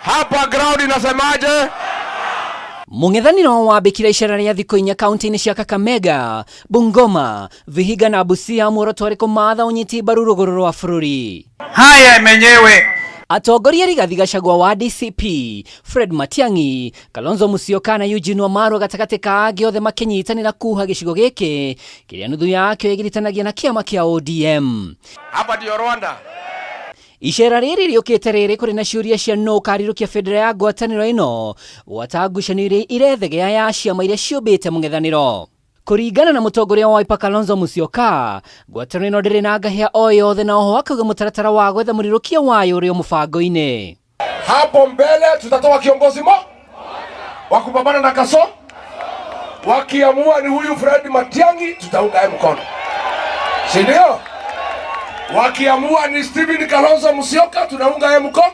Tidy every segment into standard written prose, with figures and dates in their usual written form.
Hapa ground inasemaje? Mũng'ethanĩro wambĩkire icera rĩa thikũ 4 kaunti-inĩ cia Kakamega, Bungoma, Vihiga na Busia, muoroto ũrĩ kũmatha ũnyiti mbaru rũgũrũ rwa bũrũri. Haya menyewe. Atongoria Rigathi Gachagua wa DCP, Fred Matiang'i, Kalonzo Musyoka na Eugene Wamalwa gatagatĩ ka angĩ othe makĩnyitanĩra kuha gĩcigo gĩkĩ kĩrĩa nuthu yakĩo ĩgiritanagia na kĩama kĩa ODM. Hapa ndio Rwanda. Icera rĩrĩ rĩũkĩte rĩrĩ kũrĩ na ciũria cia nũ ũkarirũkia bendera ya ngwatanĩro ĩno gwata ngucanio iria irethegea ya ciama iria ciũmbĩte mũng'ethanĩro. Kũringana na mũtongoria wa Wiper Kalonzo Musyoka, ngwatanĩro ĩno ndĩrĩ na ngahĩa o yothe na oho akauga mũtaratara wa gwetha mũrirũkia wayo ũrĩ o mũbango-inĩ. Hapo mbele tutatoa kiongozi mo wa kupambana na Kaso. Wakiamua ni huyu Fred Matiang'i, tutaunga yeye mkono, si ndio? Wakiamua ni Stephen Kalonzo Musyoka, tunaunga yeye mkono.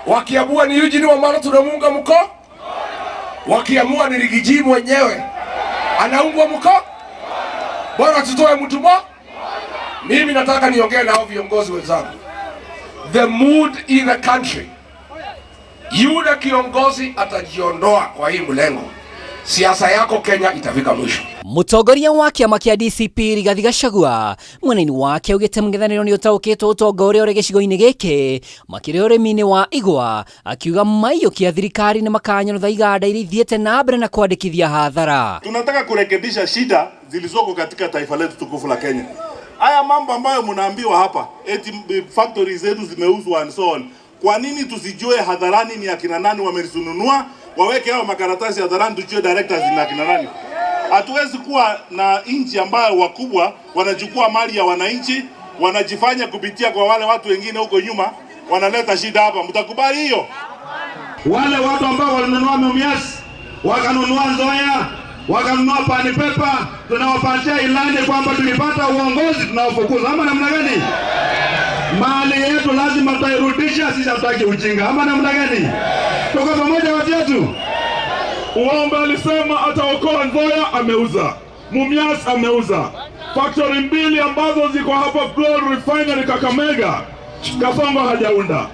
Wakiamua ni Eugene Wamalwa, tunamuunga mkono. Wakiamua ni Riggy G mwenyewe anaungwa mkono. Bora tutoe mtu mo. Mimi nataka niongee nao viongozi wenzangu. The mood in the country, yule kiongozi atajiondoa kwa hii mlengo, siasa yako Kenya itafika mwisho. Mũtongoria wa kĩama kĩa DCP Rigathi Gachagua mwena-inĩ wake augĩte mũng'ethanĩro nĩ ũtaũkĩtwo ũtonga ũrĩa ũrĩ gĩcigo-inĩ gĩkĩ makĩria ũrĩmi-inĩ wa igwa, akiuga maiyũkia thirikari nĩ makanyonotha iganda iria ithiĩte na mbere na kwandĩkithia hathara. Tunataka kurekebisha shida zilizoko katika taifa letu tukufu la Kenya. Haya mambo ambayo mnaambiwa hapa eti factories zetu zimeuzwa and so on. Kwa nini tusijue hadharani ni akina nani wamezinunua? Waweke hao makaratasi hadharani tujue directors ni akina nani. Hatuwezi kuwa na nchi ambayo wakubwa wanachukua mali ya wananchi, wanajifanya kupitia kwa wale watu wengine huko nyuma, wanaleta shida hapa. Mtakubali hiyo? Wale watu ambao walinunua Mumias, wakanunua Nzoia, wakanunua Pan Paper, tunawapatia ilani kwamba tulipata uongozi tunawafukuza, ama namna gani? Mali yetu lazima tutairudisha, sisi hatutaki ujinga, ama namna gani? Tuko pamoja watu wetu. Uombe alisema ataokoa Nzoia, ameuza. Mumias ameuza. Factory mbili ambazo ziko hapa Gold Refinery Kakamega, Kasongo hajaunda.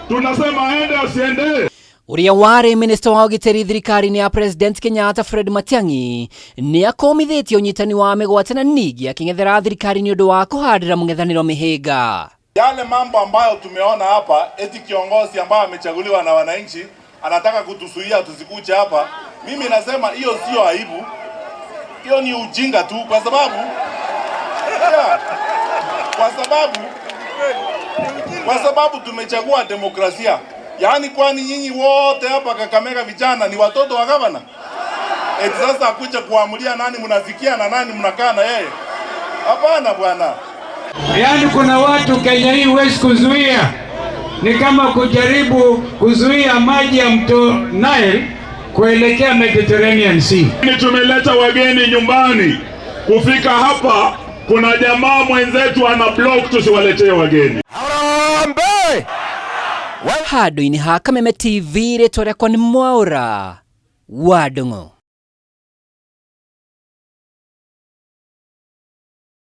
Tunasema aende asiende? Ũrĩa warĩ minista wa ũgitĩri thirikari-inĩ ya President Kenyatta Fred Matiang'i nĩ akomithĩtie ũnyitani wa mĩgwate na ningĩ akĩng'ethera thirikari nĩ ũndũ wa kũhandĩra mũng'ethanĩro mĩhĩnga. Yale mambo ambayo tumeona hapa, eti kiongozi ambaye amechaguliwa na wananchi anataka kutuzuia tusikuje hapa. Mimi nasema hiyo sio aibu, hiyo ni ujinga tu, kwa sababu yeah, kwa sababu tumechagua demokrasia. Yaani, kwani nyinyi wote hapa Kakamega vijana ni watoto wa gavana? Eti sasa akuja kuamulia nani mnasikia na nani mnakaa na yeye? Hapana bwana. Yaani kuna watu Kenya hii huwezi kuzuia, ni kama kujaribu kuzuia maji ya mto Nile kuelekea Mediterranean Sea. Tumeleta wageni nyumbani. Kufika hapa, kuna jamaa mwenzetu ana block tusiwaletee wageni. Harambee! Handũ-inĩ ha Kameme TV, rĩtwa rĩakwa nĩ Mwaũra wa Ndung'u.